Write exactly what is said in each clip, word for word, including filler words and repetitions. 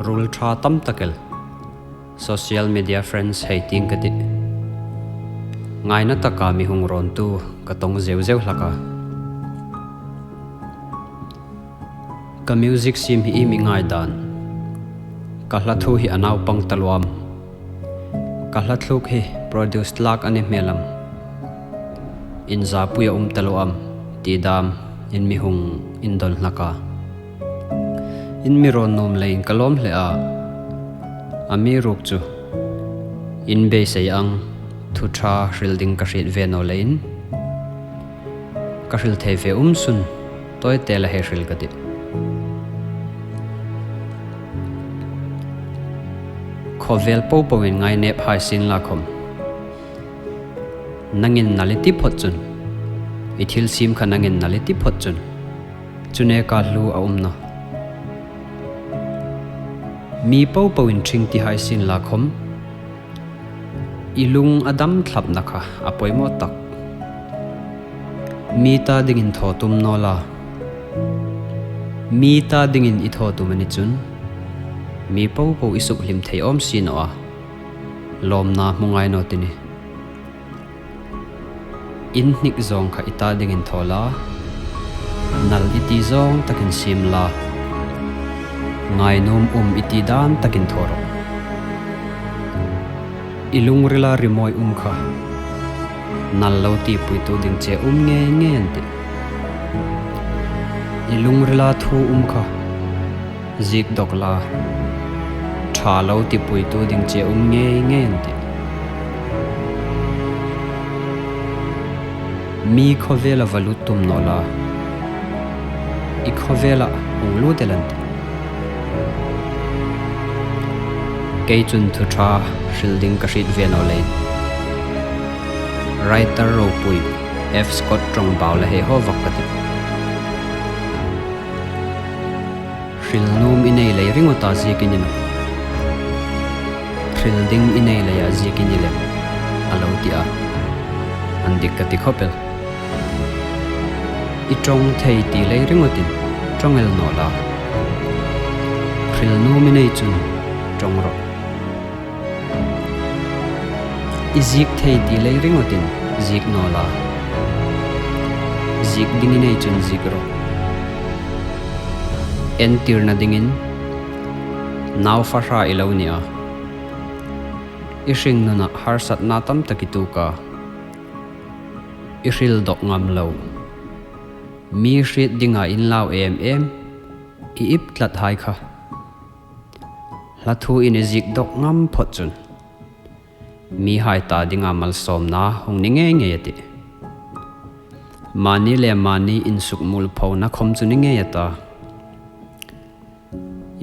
Ruol ṭha tam tak el, social media friends hei tieng ka tih. Ngaina taka mi hung rawntu ka tawng zeu zeu hlak a. Ka music siem hi iem i ngai dan? Ka hla thu hi a naupang taluo am? Ka hla thluk hi produce tlak a ni hmel am? Inzapui a um taluo am? Ti dam in mi hung indon hlak a. In mi rawn nuom leiin ka lawm hle a. Amiruokchu in beisei ang thu ṭha hril ding ka hriet ve naw leiin, ka hril thei ve um sun, tawi te la hei hril ka tih. Khawvel popoin ngainep hai sien la khawm, nangin nal i ti phot chun, i thil siem kha nangin nal i ti phot chun, chu neka hlu a um nawh. Mi popoin ṭhing ti hai sien la khawm, i lung a dam thlapna kha a poimaw tak. Mi ta dingin thaw tum naw la. Mi ta dingin i thaw tum a ni chun, mi popo i sukhlim thei awm si naw a. Lawmna hmu ngai naw ti ni. In hnik zawng kha i ta dingin thaw la, nal i ti zawng takin siem la, ngainuom um i ti dan takin thaw rawh. I lungrila rimawi um kha, nal lo tipuitu ding che um ngei ngei an tih. I lungrila thu um kha, ziek dawk la, ṭha lo tipuitu ding che um ngei ngei an tih. Mi khawvela va lut tum naw la, i khawvela hung lut el an tih. Kei chun thu ṭha hril ding ka hriet ve naw leiin, writer ropui F Scott ṭawngbau la hei haw vak ka tih. Hril nuom i nei lei ringawta ziek i ni nawh. Hril ding i nei leia ziek i ni lem, a lo ti a. An dik ka ti khawp el. I ṭawng thei ti lei ringawtin ṭawng el naw la, hril nuom i nei chun ṭawng rawh. I ziek thei ti lei ringawtin ziek naw la, ziek ding i nei chun ziek rawh. Entirna dingin, nau fahra i lo ni a, i hringnuna harsatna tam tak i tuok a, i hril dawk ngam lo, mi hriet dinga inlau em em i ip tlat hai kha, hla thuin i ziek dawk ngam phot chun, mihai ta dinga malsawmna hung ni ngei ngei a tih. Mani le mani insukmuolphona khawm chu ni ngei a ta.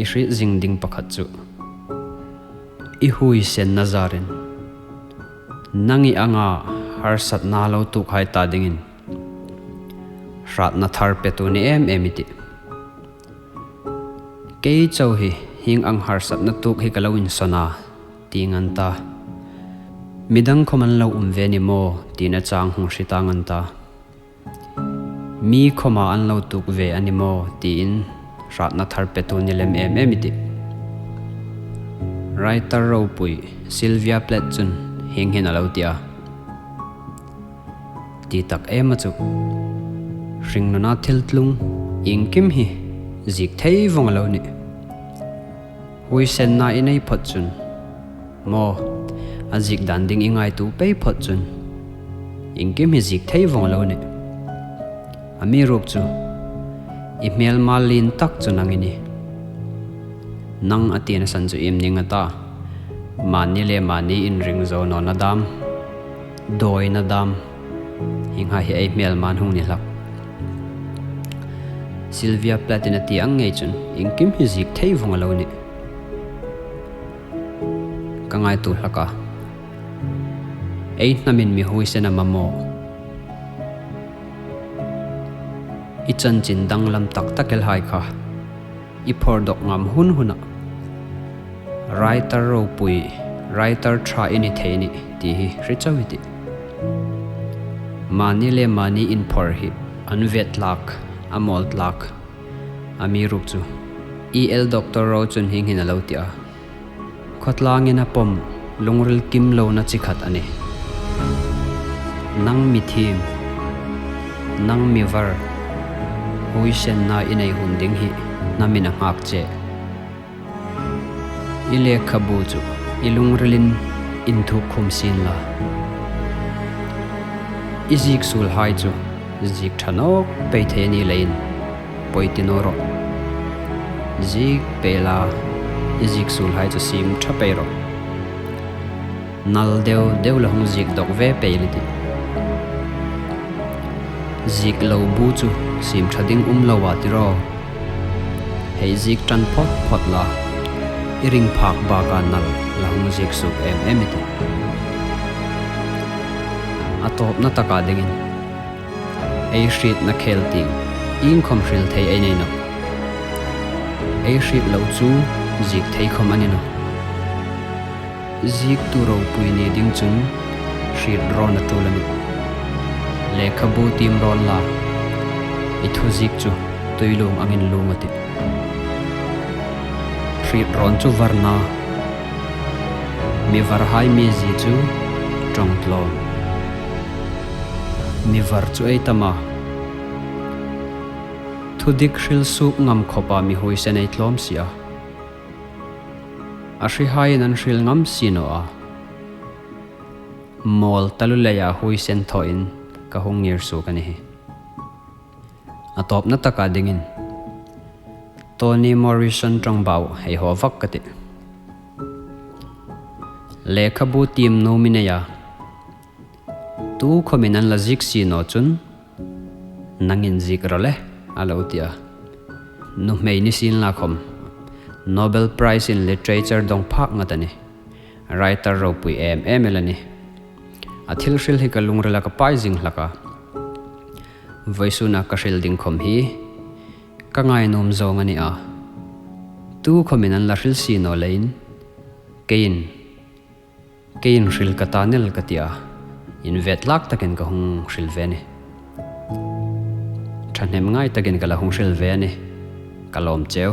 I hriet zing ding pakhat chu, i huoisenna zarin, nang i anga harsatna lo tuokhai ta dingin hratna thar petu ni em em i tih. Kei chau hi hieng ang harsatna tuok hi ka lo insawn a, ti ngan ta. Midang khawm an lo um ve ni maw, tina chang hung hriet ta ngan ta. Mi khawma an lo tuok ve a ni maw, tiin hratna thar petu ni lem em em i tih. Writer ropui Sylvia Plath chun hieng hin a lo ti a. Ti tak em a chu, hringnuna thil tlung iengkim hi ziek thei vawng a lo nih. Huoisenna i nei phot chun, maw, a ziek dan ding i ngaituo pei phot chun, iengkim hi ziek thei vawng a lo nih. Amiruokchu, i hmêlma lien tak chu nang i nih. Nang a tina san chu iem ning a ta? Mani le mani inring zo nawna dam, dawina dam, hienghai hi ei hmêlmain hung ni hlak. Sylvia Plath-in a ti ang ngei chun, iengkim hi ziek thei vawng a lo nih. Ka ngaituo hlak a. Ei hnamin mi huoisen a mamaw. I chanchin danglam tak tak el hai kha i phawrdawk ngam hun huna, writer ropui, writer ṭha i ni thei nih ti hi hre chau i tih. Mani le mani inphawr hi an ve tlak, a mawl tlak. Amiruokchu, E L Doctor Rowe chun hieng hin a lo ti a, khawtlangin a pawm lungril kim lona chi khat a nih. Nang mi thiem, nang mi var, huoisenna i nei hun ding hi hnam in a nghak che. I lekhabu chu i lungrilin inthuk khum sien la. I ziek suolhai chu ziek ṭha nawk pei thei a ni leiin pawi ti naw rawh. Ziek pei la, i ziek suolhai chu siem ṭha pei rawh. Nal deu deu la hung ziek dawk ve pei la tih. Ziek lo bu chu siem ṭha ding um lo a ti rawh. Hei ziek ṭan phawt phawt la, i ring phak baka nal la hung ziek suok em em i tih. A tawpna taka dingin, ei hrietna khel tieng iengkhawm hril thei ei nei nawh. Ei hriet lo chu ziek thei khawm a ni nawh. Ziektu ropui ni ding chun hriet rawn a tul a nih. Lekhabu tiem rawn la, i thuziek chu tuiluong angin luong a tih. Hriet rawn chu varna, mi varhai mizie chu ṭawng tlawm. Mi var chu ei tam a, thudik hril suok ngam khawpa mi huoisen ei tlawm si a. A hrihaiin an hril ngam si naw a. Mawl taluo leia huoisen thawin ka hung ngir suok a ni hi. A tawpna taka dingin, Toni Morrison ṭawngbau hei haw vak ka tih. Lekhabu tiem nuom i nei a, tukhawmin an la ziek si naw chun, nangin ziek rawh le, a lo ti a. Nuhmei ni sien la khawm, Nobel Prize in Literature dawng phak ngat a nih. Writer ropui em em el a nih. A thil hril hi ka lungrila ka pai zing hlak a. Vawisuna ka hril ding khawm hi ka ngainuom zawng a ni a. Tukhawmin an la hril si naw leiin, keiin, keiin hril ka ta nel ka ti a. Invetlak takin ka hung hril ve a nih. Ṭhahnem ngai takin ka la hung hril ve a nih. Ka lawm cheu.